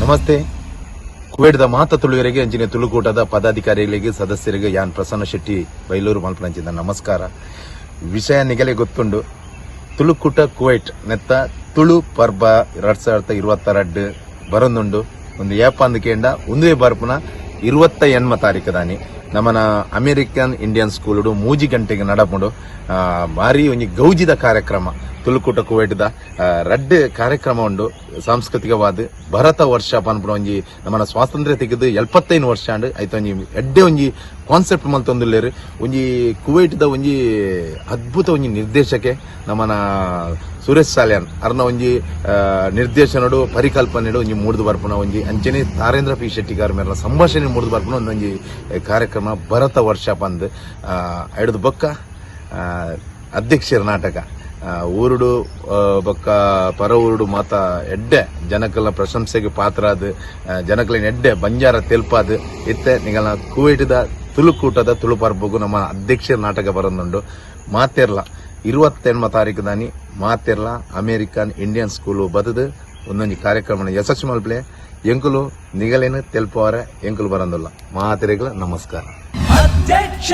ನಮಸ್ತೆ. ಕುವೇಟ್ದ ಮಾತ ತುಳುವರಿಗೆ ಅಂಚಿನ ತುಳುಕೂಟದ ಪದಾಧಿಕಾರಿಗಳಿಗೆ, ಸದಸ್ಯರಿಗೆ ಯಾನ್ ಪ್ರಸನ್ನ ಶೆಟ್ಟಿ ಬೈಲೂರು ಮಲ್ಪನಂಚಿನ ನಮಸ್ಕಾರ. ವಿಷಯ ನಿಗಲೆ ಗೊತ್ತುಂಡು. ತುಳುಕೂಟ ಕುವೈಟ್ ನೆತ್ತ ತುಳು ಪರ್ಬ 2022 ಬರೊಂದುಂಡು. ಒಂದು ಏಪ ಅಂದ್ ಕೇಂಡ, ಉಂದುವೇ ಬರ್ಪುನ 28 ತಾರೀಕು ದಾನಿ ನಮನ ಅಮೆರಿಕನ್ ಇಂಡಿಯನ್ ಸ್ಕೂಲ್ 3 ಗಂಟೆಗೆ ನಡಪುಂಡು. ಭಾರಿ ಒಂಜಿ ಗೌಜಿದ ಕಾರ್ಯಕ್ರಮ. ತುಳುಕೂಟ ಕುವೈಟ್ದ ರಡ್ಡ್ ಕಾರ್ಯಕ್ರಮ ಉಂಡು. ಸಾಂಸ್ಕೃತಿಕವಾದ ಭರತ ವರ್ಷ ಪನ್ಪುನ ಒಂಜಿ, ನಮ್ಮನ ಸ್ವಾತಂತ್ರ್ಯ ತೆಗೆದು 75 ವರ್ಷ ಆಂಡ್. ಐತ ಒಂಜಿ ಎಡ್ಡೆ ಒಂಜಿ ಕಾನ್ಸೆಪ್ಟ್ ಮಲ್ತೊಂದುಲ್ಲೆರ್. ಒಂಜಿ ಕುವೈಟ್ದ ಒಂಜಿ ಅದ್ಭುತ ಒಂಜಿ ನಿರ್ದೇಶಕೆ ನಮ್ಮನ ಸುರೇಶ್ ಸಾಲ್ಯಾನ್ ಅರ್ನ ಒಂಜಿ ನಿರ್ದೇಶನಡು, ಪರಿಕಲ್ಪನೆಡು ಒಂಜಿ ಮೂಡ್ದು ಬರ್ಪುನ ಒಂಜಿ, ಅಂಚನೆ ತಾರೇಂದ್ರ ಪಿ ಶೆಟ್ಟಿಗಾರ್ ಮೇರ್ನ ಸಂಭಾಷಣೆ ಮೂಡ್ದು ಬರ್ಪುನ ಒಂದೊಂಜಿ ಕಾರ್ಯಕ್ರಮ ಭರತ ವರ್ಷ ಪಂದ್. ಐಡ್ದು ಬೊಕ್ಕ ಅಧ್ಯಕ್ಷರ ನಾಟಕ. ಊರುಡು ಬೊಕ್ಕ ಪರ ಊರುಡು ಮಾತ ಎಡ್ಡೆ ಜನಕಲ್ನ ಪ್ರಶಂಸೆಗೆ ಪಾತ್ರ ಆದ್, ಜನಕಲಿನ ಎಡ್ಡೆ ಬಂಜಾರ ತೆಲ್ಪಾದ್ ಇತ್ತೆ ನಿಗಲ್ನ ಕುವೈಟ್ದ ತುಳುಕೂಟದ ತುಳು ಪರ್ಬಗು ನಮ್ಮ ಅಧ್ಯಕ್ಷರ ನಾಟಕ ಬರೊಂದುಂಡು. ಮಾತೆರ್ಲ 28 ತಾರೀಕು ದಾನಿ ಮಾತೆರ್ಲ ಅಮೇರಿಕನ್ ಇಂಡಿಯನ್ ಸ್ಕೂಲ್ ಬದದು ಒಂದೊಂಜಿ ಕಾರ್ಯಕ್ರಮ ಯಶಸ್ವಿ ಮಲ್ಪಲೆ. ಎಂಕುಲು ನಿಗಲೇನು ತೆಲ್ಪುವಾರೆ ಎಂಕುಲು ಬರಂದುಲ್ಲ. ಮಾತೆರೆಗ್ಲ ನಮಸ್ಕಾರ. ಅಧ್ಯಕ್ಷ.